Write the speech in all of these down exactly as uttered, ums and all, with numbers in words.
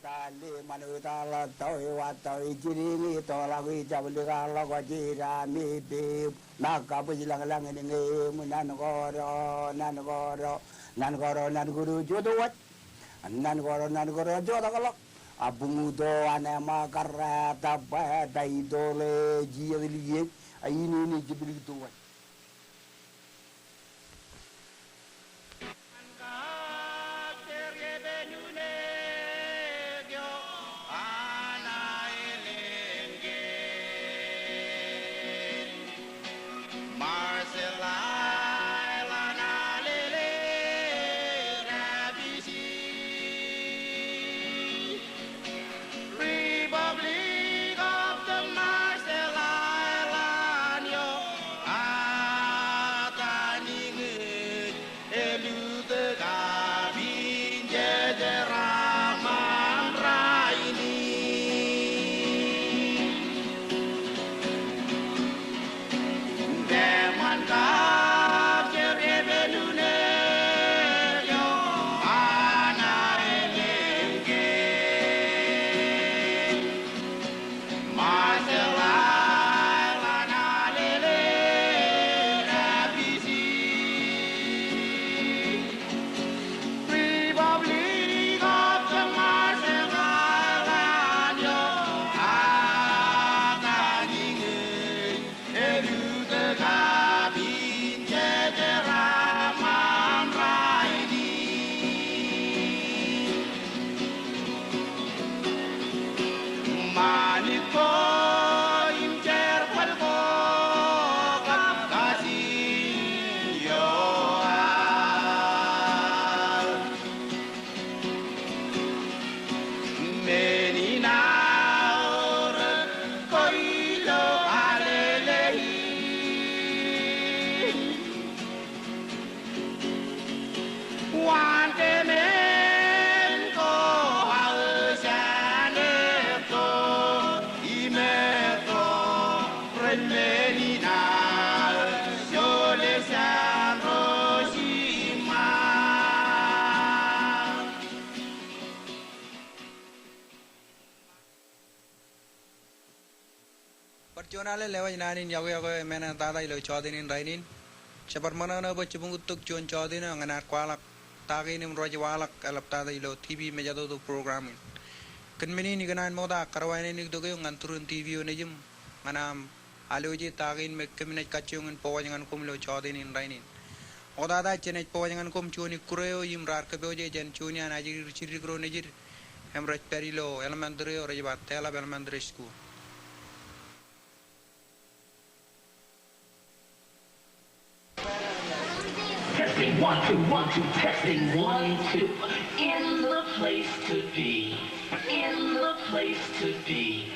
Tale ṃanit, tale tọe, wa tọe, jilin, itōḷọk, ijablikḷọk, ejirami, pep, ṃakka, bwijlañlañ in ñeem, nan kōro, nan kōro, nan kōro, nan kōro, jota waj. Nan kōro, nan kōro, jota kōḷọk. A buñuto, anema, karrā, taba, taitole, jijet liej, a inene jiblikto waj. Republic of the Marshall Islands, eo ad aniñeej elutōk kab injeje raṃṃan rainin. Deṃṃan kab jer epeluneek eo ana elengge. Marshall Islands, alele, rabisi. Republic of the Marshall Islands, eo ad aniñeej elutōk kab injeje raṃṃan rainin. Ṃanit ko im jerbal ko kab kasin eo ad. Men in aorōk ko ilo alele in. Waan kemen ko aō jān etto im etto ren men in aō jole jān ro jiṃṃaak. Bar juon alen lewōj naan in yokwe yokwe men in tata ilo jọteen in rainin. Jen bar ṃōṇōṇō bwe jibuktok juon jọteen eo ñan ad kwaḷọk ta kein im rej waḷọk eḷap tata ilo T V mejatoto program in. Kōn men in ikōṇaan ṃokta ak karuwainene itok eok ñan turin T V eo nejiṃ ñan aṃ alwōje ta kein me kōm naaj kajjioñ in bōk wōj ñan koṃ ilo jọteen in rainin. Ṃoktata jenaaj bōk wōj ñan koṃ juon ikkure eo im raar kōpooje jān juon iaan ajri ro nejid im rej pād ilo elementary eo rej ba Telap Elementary School. Testing, one, two, one, two, testing, one, two. In the place to be. In the place to be.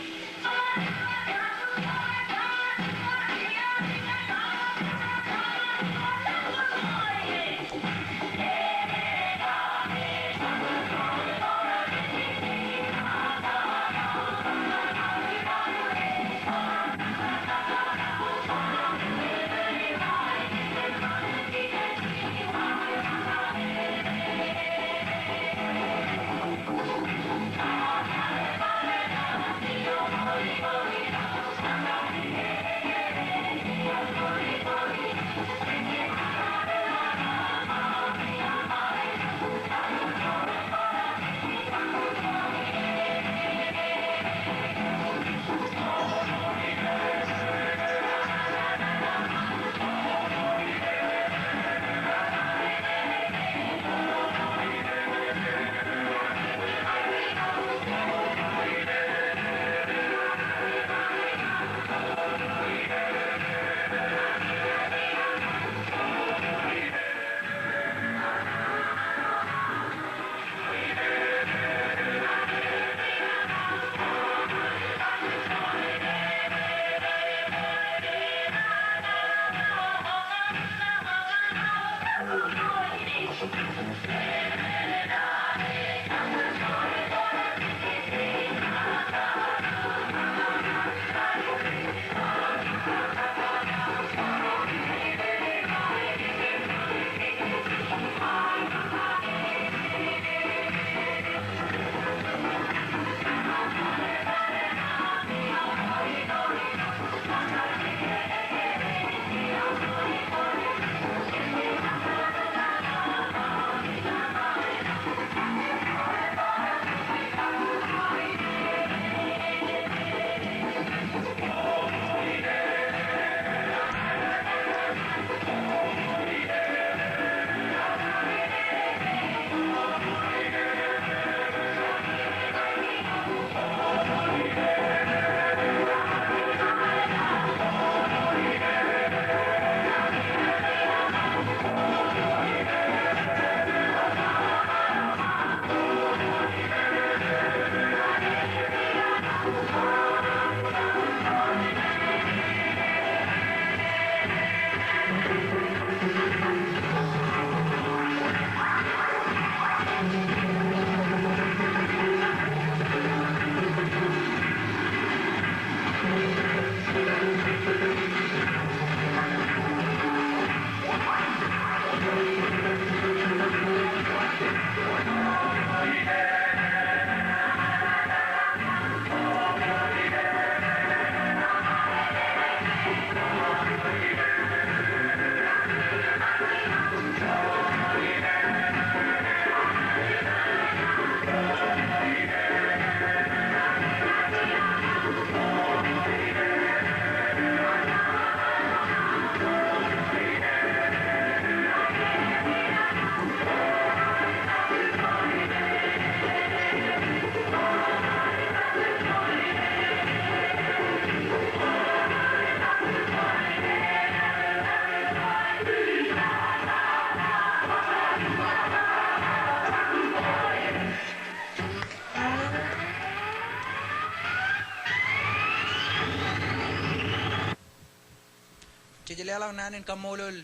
Eḷap naan in kaṃṃoolol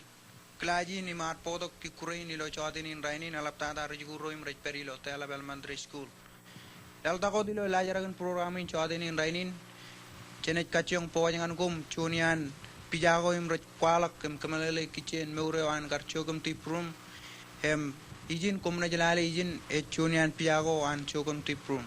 kilaaj in im ad bōktok ikkure in ilo jọteen in rainin, eḷaptata rijikuuḷ ro im rej pād ilo Tēḷap Elementary School. Laḷtak wōt ilo laajrak in program in jọteen in rainin, jenaaj kajjioñ pojak ñan koṃ juon iaan pija ko im rej kwaḷọk im kōmeḷeḷe ikijjien mour eo an kar jouj im tibūrūṃ. Im ijin, koṃ naaj lale ijin, ej juon iaan pija ko an jouj im tibūrūṃ.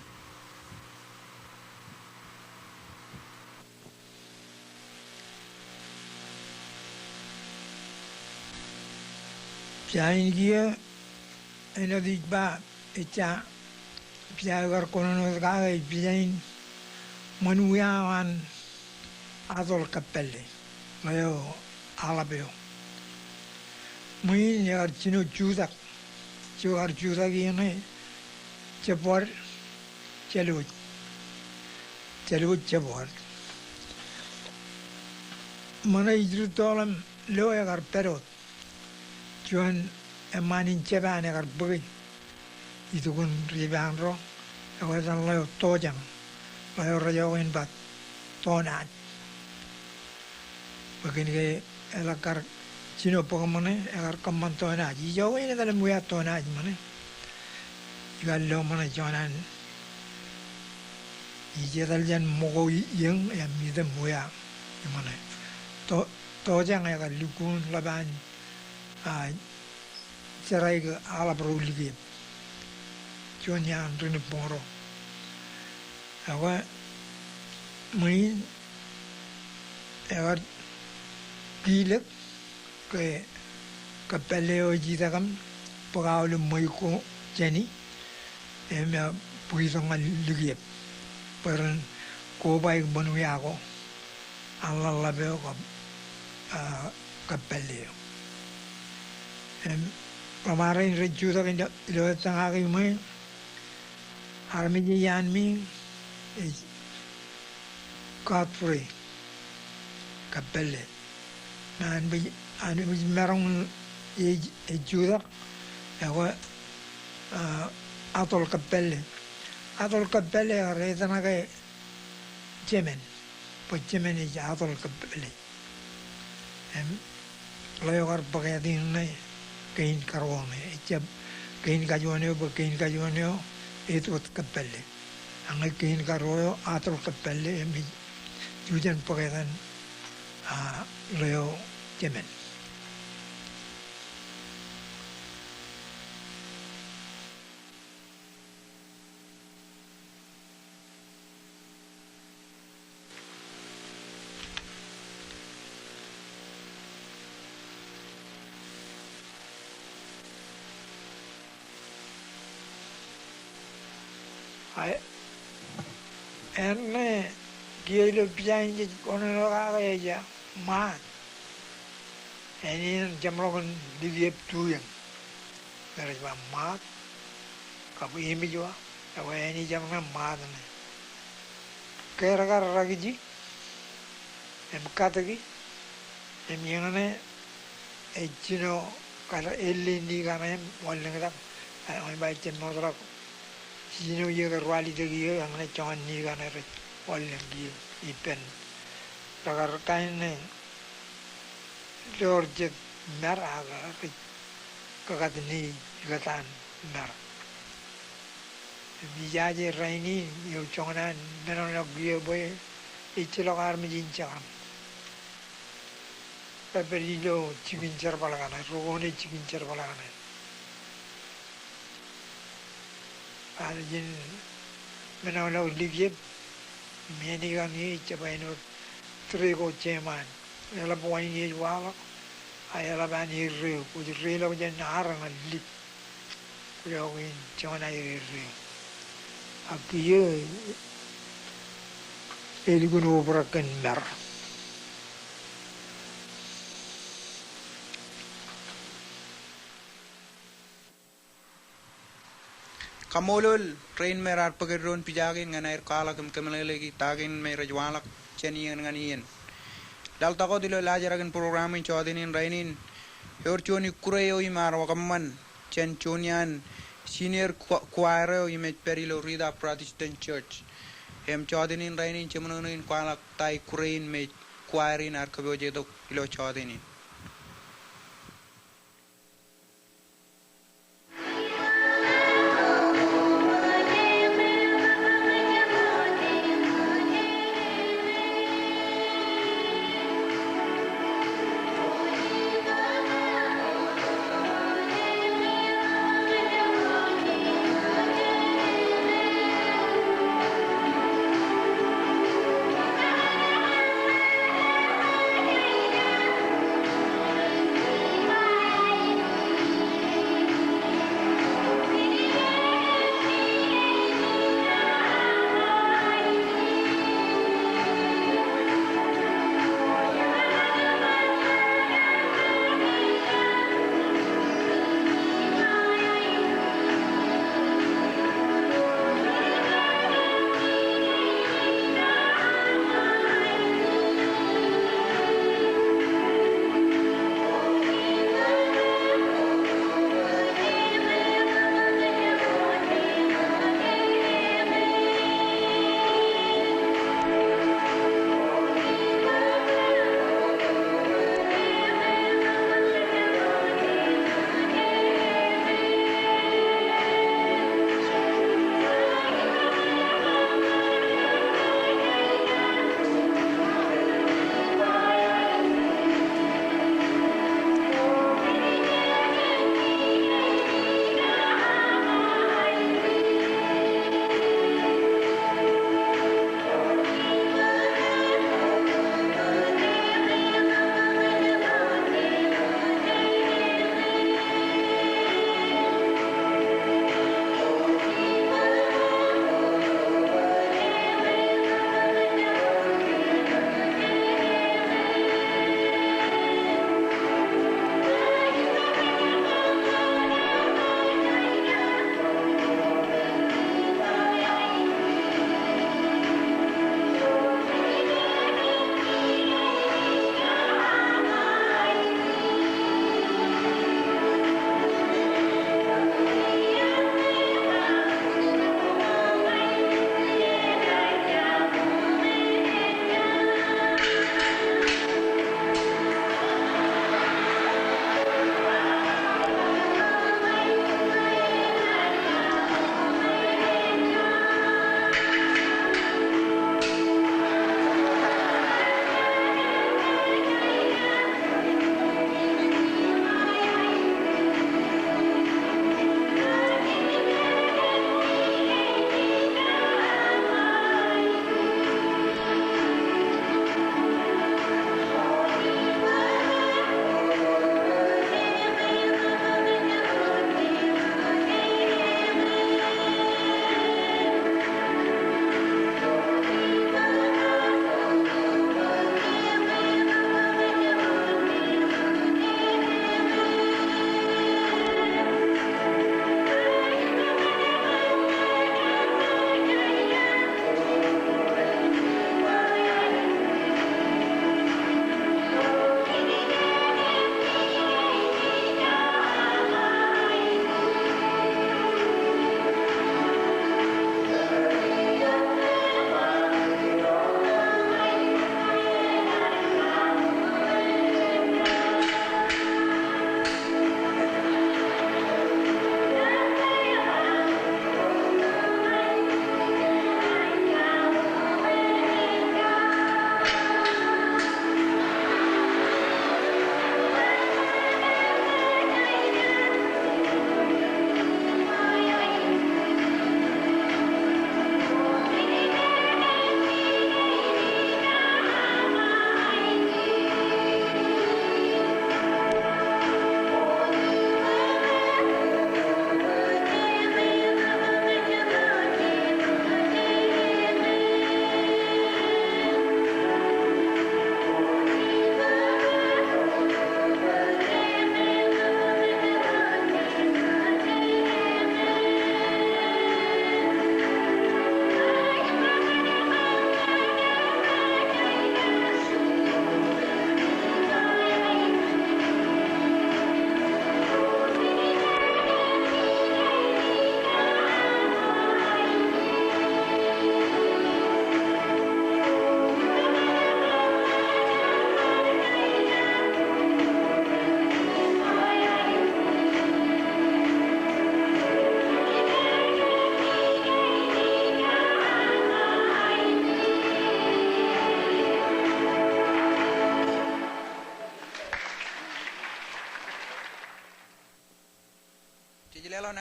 Pija in kiiō āinwōt ij ba, ejja pija eo kar kōnono wōt kake, ej pija in ṃōn wia eo an Atol Kōppālle, ḷeo aḷap eo. Ṃwiin ekar jino jutak, jukar jutak iien ṇe Jebwad Jeluwōj. Jeluwōj Jebwad. Ṃōṇe ij rūttoḷọk im lo ekar pād wōt. Juon eṃṃaan in Jeban ekar bōke itukun ri Jeban ro, ekwe etan ḷeo Tojañ, ḷeo rej iọkwe in ba Tonaaj. Bwe kōnke eḷak kar jino bōk ṃōṇe, ekar kōṃṃan tonaaj. Ij iọkwe in etal im wia tonaaj ṃōṇe. Ikar lo ṃōṇe joñan, ij etal jān ṃōko iiō im item wia ṃōṇe. To-, Tojañ ekar lukkuun ḷap an, a, jerā ke aḷap ro likiep. Juon iaan ri nibboñ ro. Ekwe ṃwiin ekar kilōk ke Kōppālle eo ej itak im bōk aolep ṃweiuk ko jāni im bwitok ñan likiep bwe ren kobaik ṃōn wia ko an ḷaḷḷap eo kab, a, Kōppālle eo. Im ḷōṃaro in rej jutak ilo, ilo ettōñaki ṃwe, armej eo iaan me ej Godfrey Kōppālle. Ṇe an bwe, an bwe ej maroñ ej, ej jutak, ekwe, a, Atol Kōppālle. Atol Kōppālle ekar etōṇake Jemān, bwe Jemān ej Atol Kōppālle. Im ḷeo kar bōk āt in ṇe kein karuo ṇe, ejjab kein kajuon eo, bwe kein kajuon eo Edward Kōppālle. Eñin kein karuo eo Atol Kōppālle, im ij jujen bōk etan, a, ḷeo Jemān. Ak āinwōt kiiō ilo pija in jej kōnono kake ej Ṃaat. Āne in jeṃḷọkin likiep tu eṇ. Rej ba Ṃaat, kab Emijoa, ekwe āne jeṃḷọkin Ṃaat ṇe. Ke rekar rakiji im katōki, im eñṇe ej jino kar ālle ni kaṇe im wanlōñtak, āinwōt ba ejjab mootḷọk jino iiō ke rualitōk iiō, eñṇe joñan ni kaṇe rej wanlōñ kiiō ippān. Rekar kain ṇe door jet mar ak rej kakat ni ikōtaan mar. Im ijaje rainin eo joñan an men eo ṇe kiiō bwe ejjeḷọk armej in jekam. Epād ilo jikin jerbal kaṇe, ro ko ṇe jikin jerbal kaṇe. Bar ijin men eo ṇe likiep, im āne kaṇ ej jab āinwōt tōre ko jeṃaan. Eḷap wain ej waḷọk, a eḷap an erreo, kwōj reiḷọk jān ar ñan lik. Kwōj iọkwe in joñan aer erreo. Ak kiiō elukkuun obrak kōn mar. Kaṃṃoolol rein me raar bōk eddoin pija kein ñan aer kwaḷọk im kōmeḷeḷeiki ta kein me rej waḷọk jān iien ñan iien. Laḷtak wōt ilo laajrak in program in jọteen in rainin, ewōr juon ikkure eo im ar kōṃṃan jān juon iaan senior choir eo im ej pād ilo Rida Protestant Church. Im jọteen in rainin jeṃḷọkin in kwaḷọk ta ikkure in me choir in ar kōpoojetok ilo jọteen in.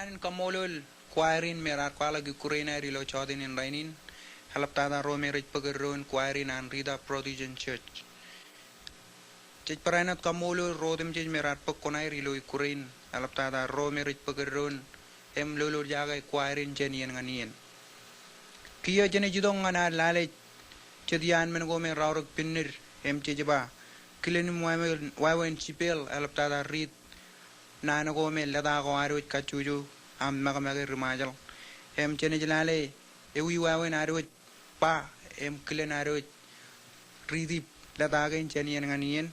Kaṃṃoolol choir in me raar kwaḷọk ikkure in aer ilo jọteen in rainin. Eḷaptata ro me rej bōk eddoin choir in an Rita Protestant Church. Jej barāinwōt kaṃṃoolol ro otemjej me raar bōk kuṇaer ilo ikkure in. Eḷaptata ro me rej bōk eddoin im lolorjake choir in jān iien ñan iien. Kiiō jenaaj itok ñan ad lale jet iaan men ko me raorōk pinnid im jej ba, kilen im wāween, wāween jipeeḷ eḷaptata riit naan ko me lōta ko ad wōj kajjojo aṃ makmake ri-Ṃajeḷ. Im jenaaj lale ewi wāween ad wōj ba im kilen ad wōj riiti lōta kein jān iien ñan iien.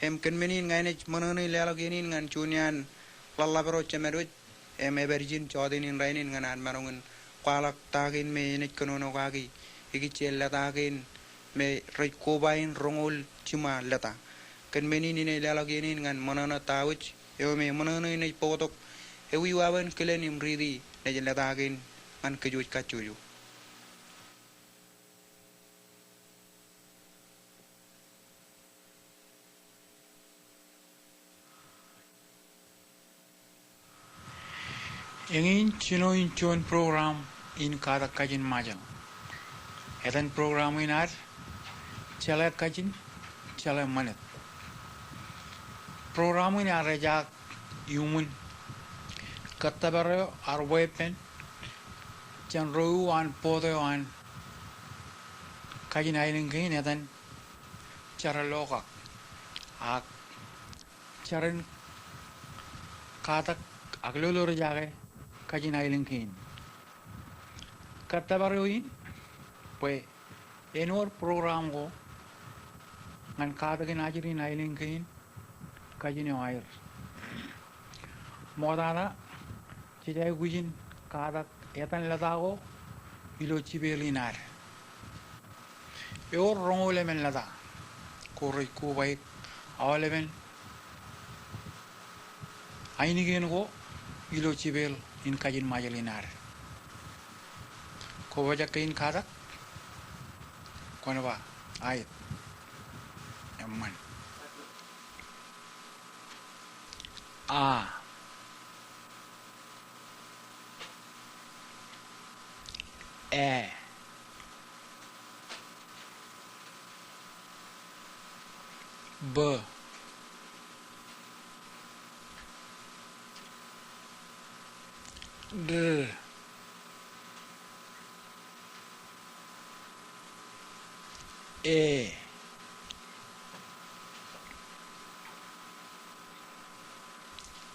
Im kōn men in ña inaaj ṃōṇōṇō in leḷọk iien in ñan juon iaan ḷōḷḷap ro jemād wōj im epād ijin jọteen in rainin ñan ad maroñ in kwaḷọk ta kein me enaaj kōnono kaki ikijjien lōta kein me rej koba in roñoul jiṃa lōta. Kōn men in inaaj leḷọk iien in ñan ṃōṇōṇō ta wōj eo me ṃōṇōṇō in ej bōktok ewi wāween kilen im riiti naaj lōta kein ñan kōj wōj kajjojo. Eñin jino in juon program in katak kajin Ṃajeḷ. Etan program in ad, Jeḷā Kajin, Jeḷā Ṃanit. Program in ear ejaak iuṃwin kōttōpar eo ear weeppān jān ro eo an board eo an kajin aelōñ kein etan Jar Lokak. Ak jar in katak ak lolorjake kajin aelōñ kein. Kōttōpar eo in bwe en wōr program ko ñan katakin ajri in aelōñ kein kajin eo aer. Ṃoktata jej aikuj in katak etan lōta ko ilo jipeeḷ in ad. Ewōr roñoul emān lōta ko rej kobaik aolepen ainikien ko ilo jipeeḷ in kajin Ṃajeḷ in ad. Kwō pojak ke in katak? Kwōn ba aet. Eṃṃan. A. E. B. D. E.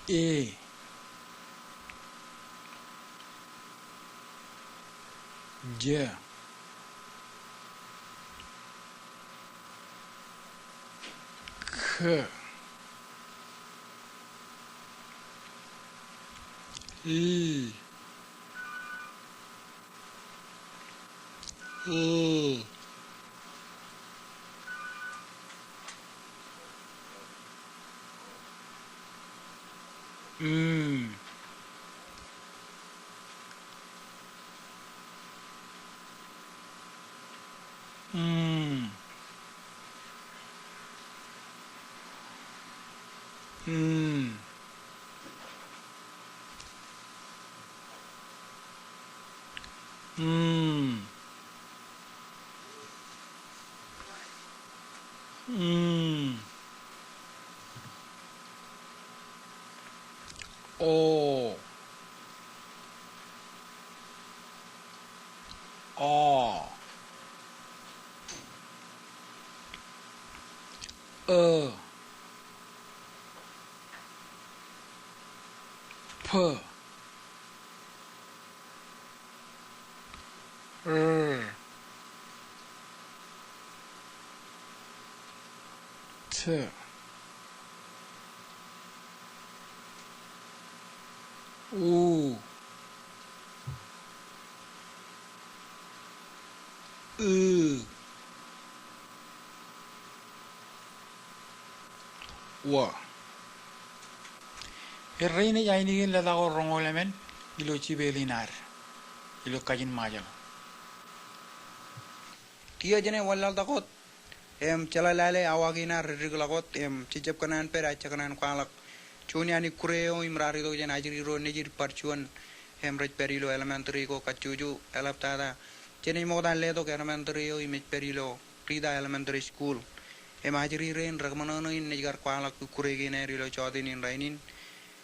E. J. K. L. L. M. Mm. Mm. Mm. Mm. O. O. Ō. P. R. T. U. Ū. W. Errein ej ainikien lōta ko roñoul emān ilo jipeeḷ in ad ilo kajin Ṃajeḷ. Kiiō jenaaj wanlaḷtak wōt im jeḷā lale awa kein ear eddikḷọk wōt im jejjab kōṇaan pād ak jekōṇaan kwaḷọk juon iaan ikkure eo im raar itok jān ajri ro nejid bar juon im rej pād ilo elementary ko kajjojo. Eḷaptata jenaaj ṃokta letok elementary eo im ej pād ilo Rita Elementary School. Im ajri rein rekōṃṃan in naaj kar kwaḷọk ikkure kein aer ilo jọteen in rainin.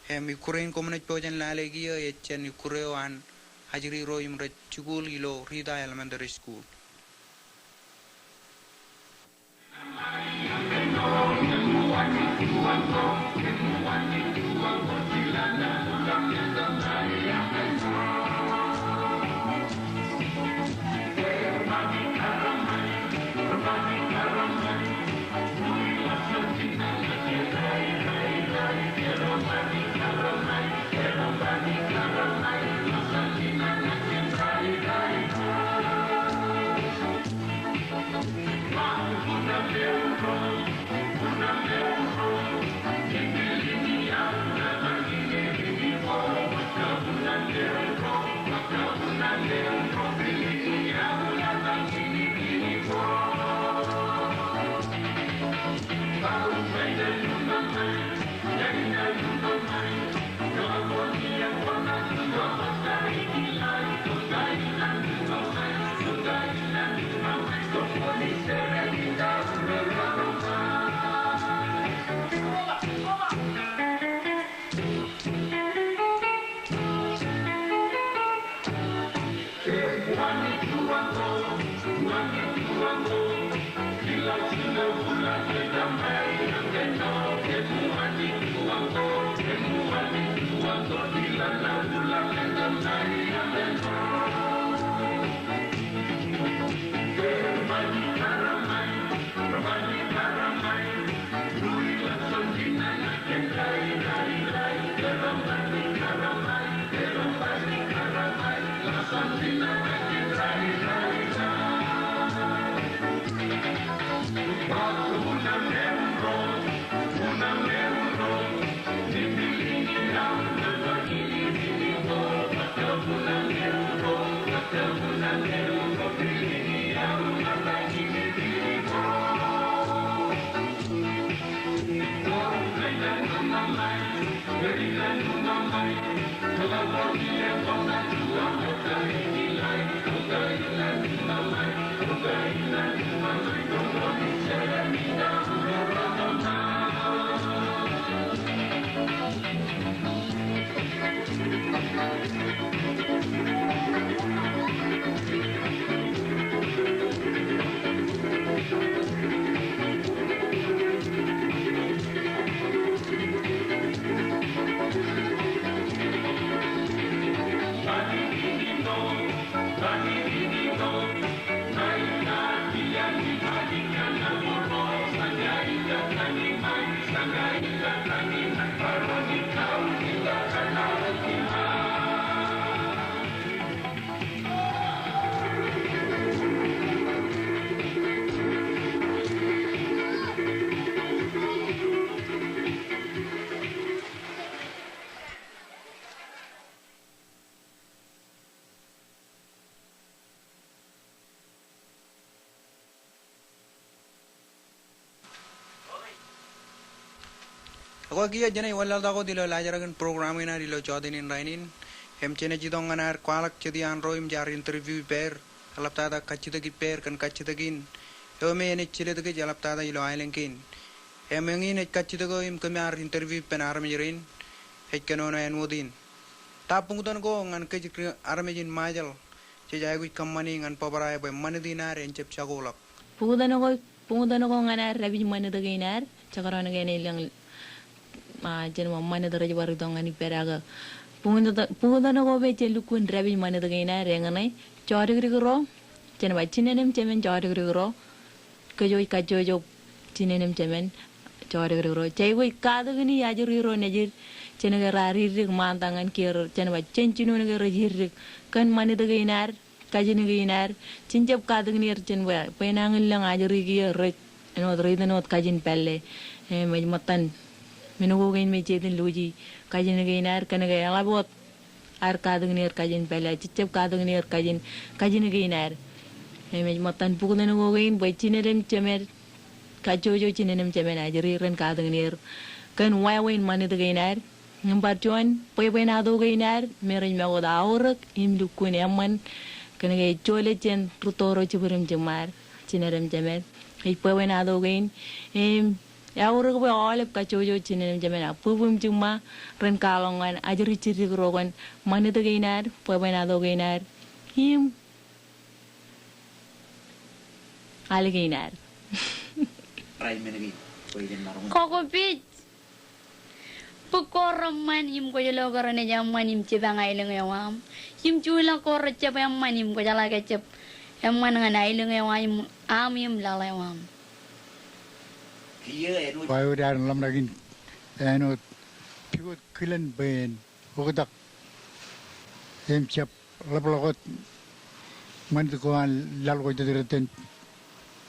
Im ikkure in koṃ naaj bōk jān lale kiiō ej jān ikkure eo an ajri ro im rej jikuuḷ ilo Rita Elementary School. Ekwe kiiō jenaaj wanlaḷtak wōt ilo laajrak in program in ad ilo jọteen in rainin. Im jenaaj itok ñan aer kwaḷọk jet iaan ro im jaar interview ippāer. Eḷaptata kajjitōk ippāer kōn kajjitōk in eo me enaaj jilet kōj eḷaptata ilo aelōñ kein. Im eñin ej kajjitōk eo im kōm ar interview ippān armej rein ej kōnono āinwōt in. Ta buñtōn ko ñan kōj ri-, armej in Ṃajeḷ jej aikuj kōṃṃani ñan bōbrae bwe ṃanit in ad en jab jakoḷọk? Buñtōn ko, buñtōn ko ñan aer dāpij ṃanit kein ad, jekdọọn ke enaaj lōñ, ah, jen ba ṃanit rej bar itok ñan ippād ak buñtōn, buñtōn ko bwe jen lukkuun dāpij ṃanit kein ad eñṇe, jodikdik ro, jen ba jined im jemān jodikdik ro, kōj wōj kajjojo jined im jemān jodikdik ro. Jej aikuj katakin ajri ro nejid, jān ke raar iddik ṃaantak ñan kiiō, jen ba jān jinoin ke rej iddik kōn ṃanit kein ad, kajin kein ad, jen jab katakin er jen ba bwe enañin lōñ ajri kiiō rej āinwōt, rej iten wōt kajin pālle. Im ej ṃōttan men ko kein me jej iten lukkuun kajin kein ad, kōn ke eḷap wōt ad katakin er kajin pālle, jej jab katakin er kajin, kajin kein ad. Im ej ṃōttan buñtōn ko kein bwe jined im jemān, kajjojo jined im jemān ajri ren katakin er kōn wāween ṃanit kein ad, im bar juon bwebwenato kein ad me rej make wōt aorōk im lukkuun eṃṃan, kōnke ej jolōt jān rūtto ro jibwid im jiṃṃaad, jined im jemed. Ej bwebwenato kein im eaorōk bwe aolep kajjojo, jined im jemed, ak bwebwe im jiṃṃa ren kwaḷọk ñan ajri jiddik ro kōn ṃanit kein ad, bwebwenato kein ad, im al kein ad. Kōkōpij. Bōk ko reṃṃan im kwōj lo ke renaaj eṃṃan im jipañ aelōñ eo aṃ. Im juon ḷọk ko rejjab eṃṃan im kwōjeḷā ke jab eṃṃan ñan aelōñ eo aṃ, aṃ im laḷ eo aṃ. Wāween ad ḷōmṇak in āinwōt pukot kilen bwe en oktak im jab ḷapḷọk wōt ṃanit ko an laḷ ko jet rej iten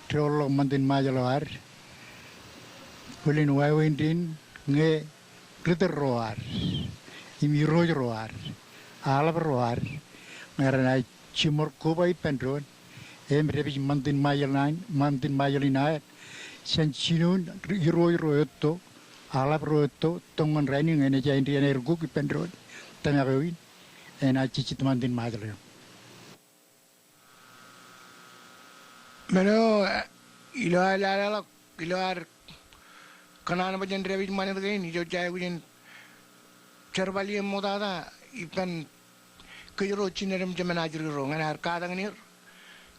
doorḷọk ṃantin Ṃajeḷ eo ad. Bōlen wāween in ñe ritōl ro ad im irooj ro ad, aḷap ro ad, ñe renaaj jiṃor koba ippān doon im dāpij ṃantin Ṃajeḷ in, ṃantin Ṃajeḷ in ad jān jinoin irooj ro etto, aḷap ro etto, toññan rainin ñe enaaj aer, enaaj aer kuk ippān doon, tōmak eo in enaaj jejjet ṃantin Ṃajeḷ eo. Men eo, eh, ilo aer laleḷọk, ilo ad kōṇaan bwe jen dāpij ṃanit kein, ijo jej aikuj in jerbal ie ṃoktata ippān kōjro jined im jemen ajri ro ñan aer katakin er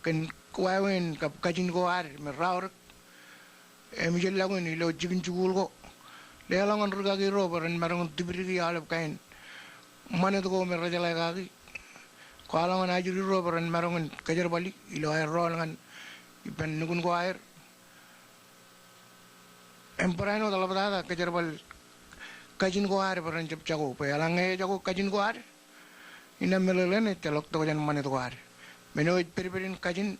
kōn wāween kab kajin ko ad me raorōk. Im ijellọkin ilo jikin jikuuḷ ko, leḷọk ñan rūkaki ro bwe ren maroñ in tipdiki aolep kain ṃanit ko me rejeḷā kaki. Kwaḷọk ñan ajri ro bwe ren maroñ in kōjerbali ilo aer rọọl ñan ippān nukun ko aer. Im barāinwōt ḷaptata kōjerbal kajin ko ad bwe ren jab jako, bwe eḷaññe ejako kajin ko ad, innām meḷeḷein ejjeḷọk tokjān ṃanit ko ad. Men eo ej pedped in kajin,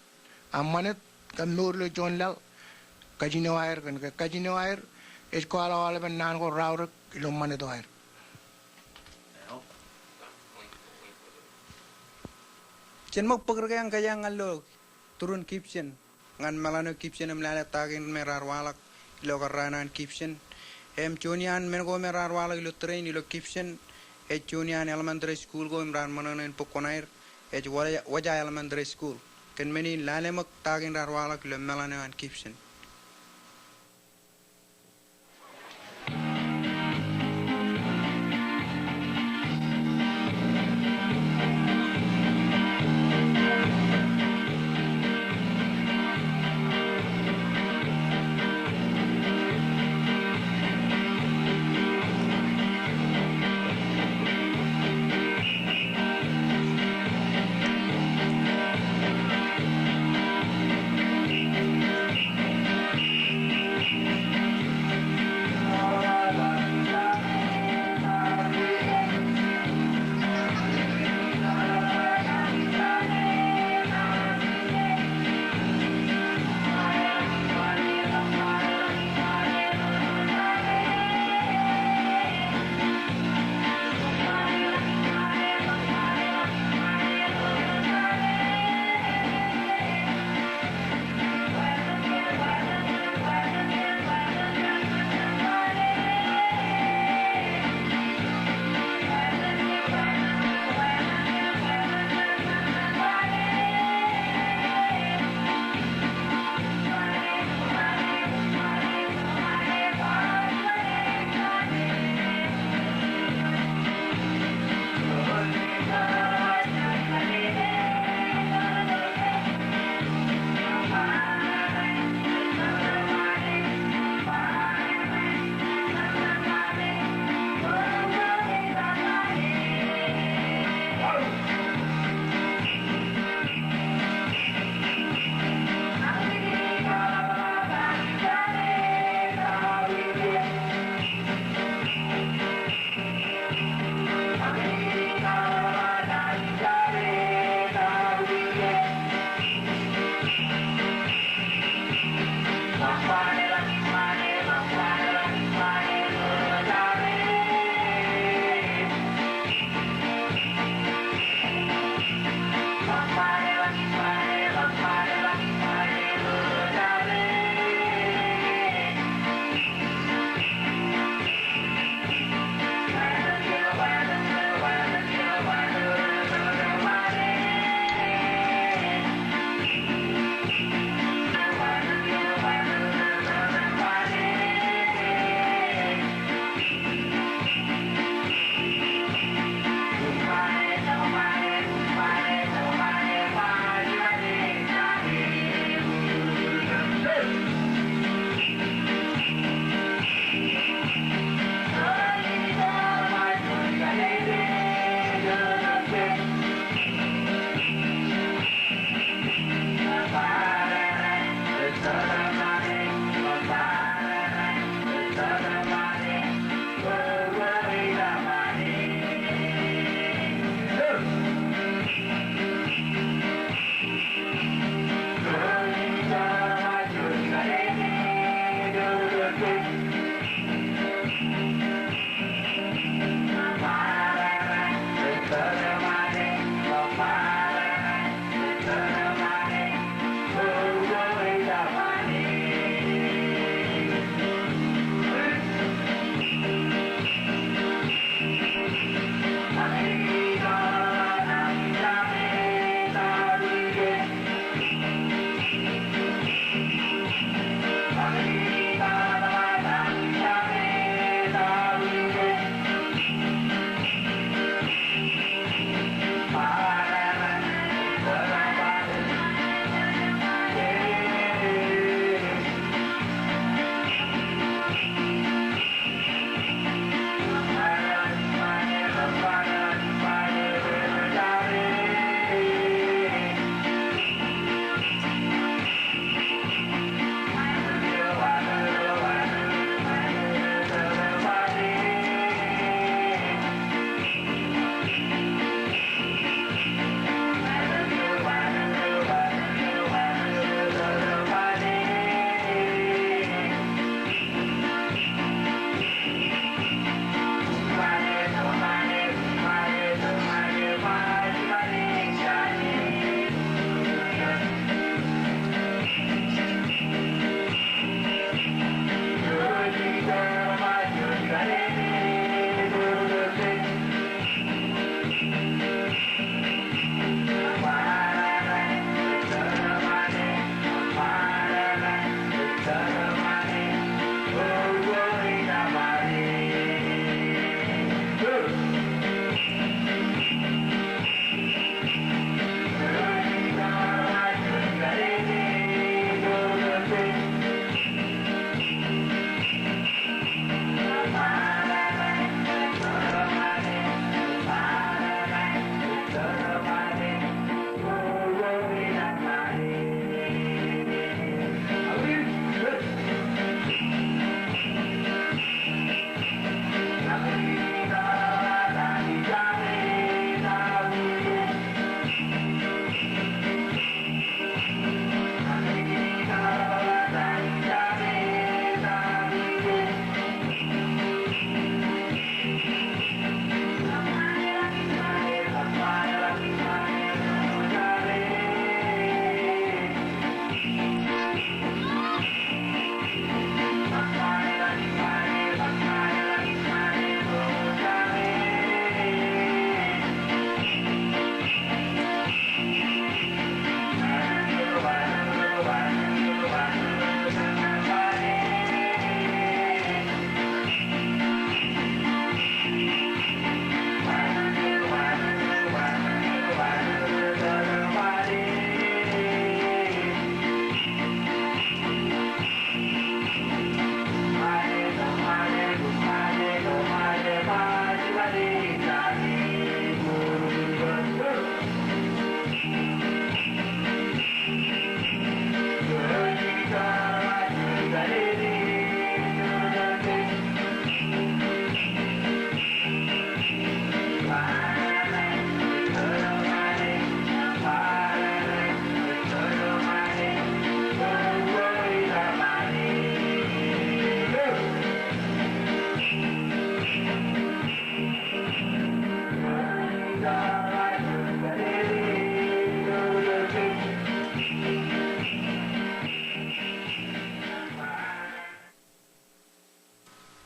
a ṃanit kab mour ilo juon laḷ, kajin eo aer, kōn ke kajin eo aer ej kwaḷọk aolepen naan ko raorōk ilo ṃanit eo aer. Jen ṃōk bōk rikaki ñan kōjeañ ñan lo Turun Gibson, ñan meḷan eo Gibson im lale ta kein me raar waḷọk ilo kōrā eo an Gibson. Im juon iaan men ko me raar waḷọk ilo tōre in ilo Gibson, ej juon iaan elementary school ko im raar ṃōṇōṇō in bōk kuṇaer, ej Wōja, Wōja Elementary School. Kōn men in lale ṃōk ta kein raar waḷọk ilo meḷan eo an Gibson.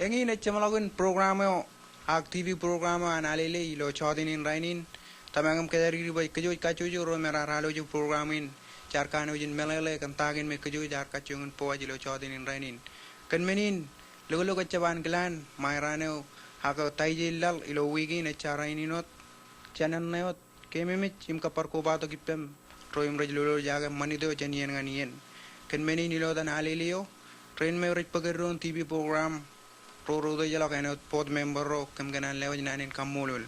Eñin ej jeṃḷọkin program eo ak TV program eo an Alele ilo jọteen in rainin. Tōmak im kōjatdikdik bwe kōj kajjojo ro me raar alwōj program in, jaar kanooj in meḷeḷe kōn ta kein me kōj jaar kajjioñ in bōk ilo jọteen in rainin. Kōn men in, lukkuun ejjab ankilaan ṃae raan eo ak taijel laḷ ilo wiik in ejja rainin wōt. Jān ṇe wōt, keememej im kōbar kobatok ippem ro im rej lolorjake ṃanit eo jān iien ñan iien. Kōn men in ilo etan Alele eo, rein me rej bōk eddoin TV program ro reutiejḷọk āinwōt board member ro kōm kōṇaan lewōj naan in kaṃṃoolol.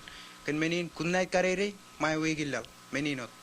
Kōn men in, good night kadeidei, ṃae wiik in laḷ, men in wōt.